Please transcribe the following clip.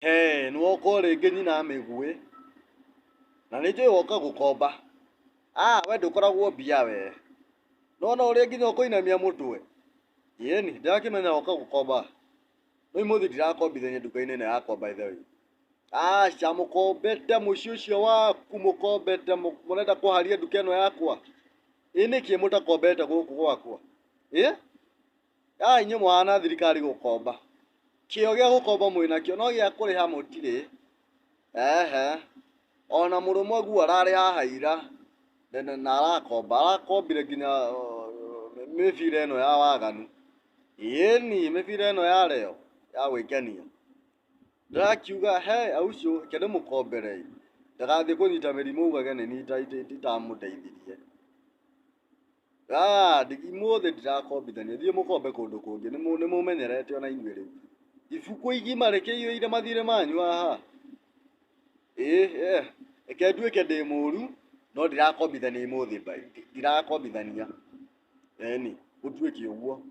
Hee, nĩwoka o rĩngĩ nyina mĩguĩ, na nĩ njũĩ woka gũkomba. Ah, we ndũkoragwo mbia we. Nĩwona ũrĩa nginya ũkũinamia mũtwe? Ĩni, ndĩrakĩmenya woka gũkomba. No ũmũthĩ ndirakombithania nduka-inĩ ĩno yakwa by the way. Aca, mũkombete mũciĩ ũcio waku mũkombete mũrenda kũharia nduka ĩno yakwa? Ĩ nĩkĩ mũtakombete gũkũ gwakwa? Ĩ? Ah, inyuĩ mũhana thirikari gũkomba. Kĩo gĩa gũkomba mwĩnakĩo no gĩa kũrĩha mũtirĩ. Ehe. Ona mũrũmwe ararĩ haha ira na arakomba, arakombire nginya mĩbira ĩno ya waganu. Ĩni, mĩbira ĩno ya reo ya gwĩkenia. Ndĩrakiuga he aucio reke ndĩmũkombere ĩ, ndagathiĩ kũnyita mĩrimũ augage nĩ niĩ itamũteithirie. Ah, ũmũthĩ ndirakombithania, thiĩ mũkombe kũndũ kũngĩ, nĩ mũmenyerete ona inyuĩ rĩu. Ibuku igima rĩkĩiyũire mathirĩ manyu haha. Ĩ, reke nduĩke ndĩ mũru, no ndirakombithania ũmũthĩ, ndirakombithania. Ĩni, gũtuĩke ũguo.